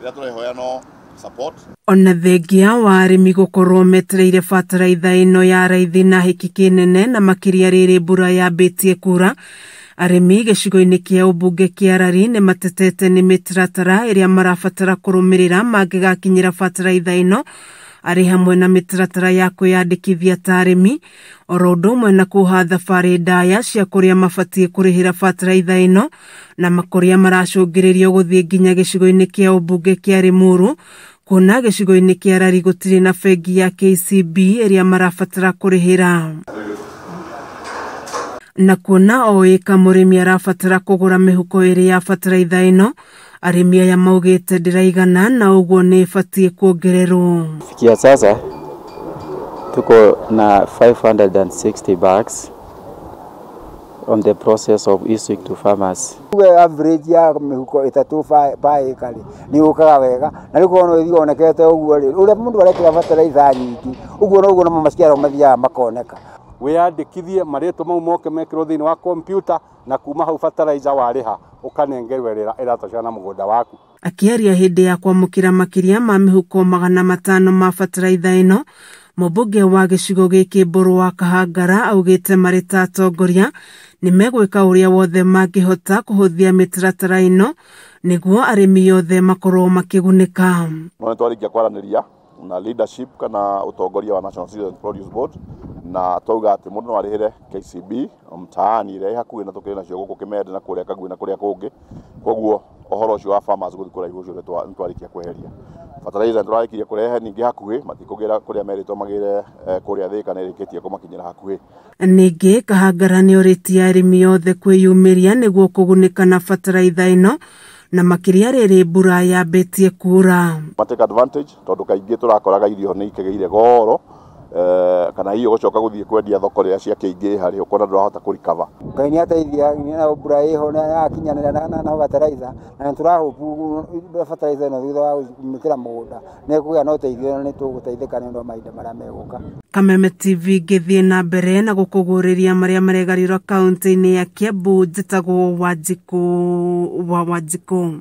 Kĩrĩa tũrehoya no support. Ona thengia wa arĩmi gũkorwo metereire bataraitha ĩno ya raithi na hĩki kĩnene na makĩria rĩrĩ mbura yambĩtie kura, arĩmi gĩcigo-inĩ kĩa ũmbunge kĩa Rari nĩ matetete nĩ mĩtaratara ĩrĩa marabatara kũrũmĩrĩra mangĩgakinyĩra bataraitha ĩno, arĩ hamwe na mĩtaratara ya kwĩyandĩkithia ta arĩmi oro ũndũ ũmwe na kuoha thabarĩ ndaya cia kũrĩa mabatiĩ kũrĩhĩra bataraitha ĩno na kũrĩa maracũngĩrĩrio gũthiĩ nginya gĩcigo-inĩ kĩa ũmbunge kĩa Limuru, kuona gĩcigo-inĩ kĩa Rari gũtirĩ na bengi ya KCB ĩrĩa marabatara kũrĩhĩra. Na kuona o ĩka mũrĩmi arabatara kũgũra mĩhuko ĩrĩ ya bataraitha ĩno, arĩmi aya maugĩte ndĩraigana na ũguo nĩ ĩbatiĩ kuongererwo. Kufikia sasa tuko na 560 bags on the process of issuing to farmers. Uge average ya mĩhuko 3 pa ĩka rĩ nĩ yũkaga wega, na rĩu korwo no ĩthiĩ onekete ũguo rĩ, ũrĩa mũndũ arekĩra bataraitha nyingĩ ũguo noguo namo maciaro mathiaga makoneka. Wĩyandĩkithie marĩtwa mau moke mekĩrwo thĩinĩ wa kompyuta, na kuma hau fertilizer warĩha ũkanengerwo ĩrĩa ĩratocana na mũgũnda waku. Akĩaria hĩndĩ ya kwamũkĩra makĩria ma mĩhuko 500 ma bataraitha ĩno, mũmbunge wa gĩcigo gĩkĩ Mbũrũ wa Kahangara augĩte marĩ ta atongoria nĩ megwĩka ũrĩa wothe mangĩhota kũhũthia mĩtaratara ĩno nĩguo arĩmi othe makorwo makĩgunĩka. No nĩ twarĩkia kwaranĩria na leadership kana ũtongoria wa National Cereals and Produce Board, na twauga atĩ mũndũ no arĩhĩre KCB mtaani ĩrĩa ĩ hakuhĩ na tũkĩrĩ nacio gũkũ Kĩmende na kũrĩa Kagui na kũrĩa kũngĩ. Koguo ũhoro ũcio wa farmers gũthiĩ kũraihu ũcio nĩ twarĩkia kweheria. Fertilizer nĩ tũrarĩkirie kũrehe ningĩ hakuhĩ, matikũgĩra kũrĩa merĩtwo magĩre kũrĩa Thĩka nĩ ĩrĩkĩtie kũmakinyĩra hakuhĩ. Ningĩ Kahangara nĩ orĩtie arĩmi othe kwĩyumĩria nĩguo kũgunĩka na bataraitha ĩno na makĩria rĩrĩ mbura yambĩtie kura. Take advantage tondũ kaingĩ tũrakoraga irio nĩ ikĩgĩire goro, kana irio gũcoka gũthiĩ kwendia thoko rĩrĩa ciakĩingĩha rĩ, ũkona ndũrahota kũ recover. Ngai nĩ ateithia na mbura ĩho na yakinyanĩra na bataraitha, na nĩ tũrahopu bataraitha ĩno thutha wa gwĩkĩra mũgũnda nĩ ĩkũgĩa na ũteithio na nĩ tũgũteithĩka nĩ ũndũ wa mahinda marĩa megũka. Kameme TV ngĩthiĩ na mbere na gũkũgũrĩria marĩa maregarĩrwo kaunti-inĩ ya Kiambu, njĩtagwo Wanjikũ wa Wanjikũ.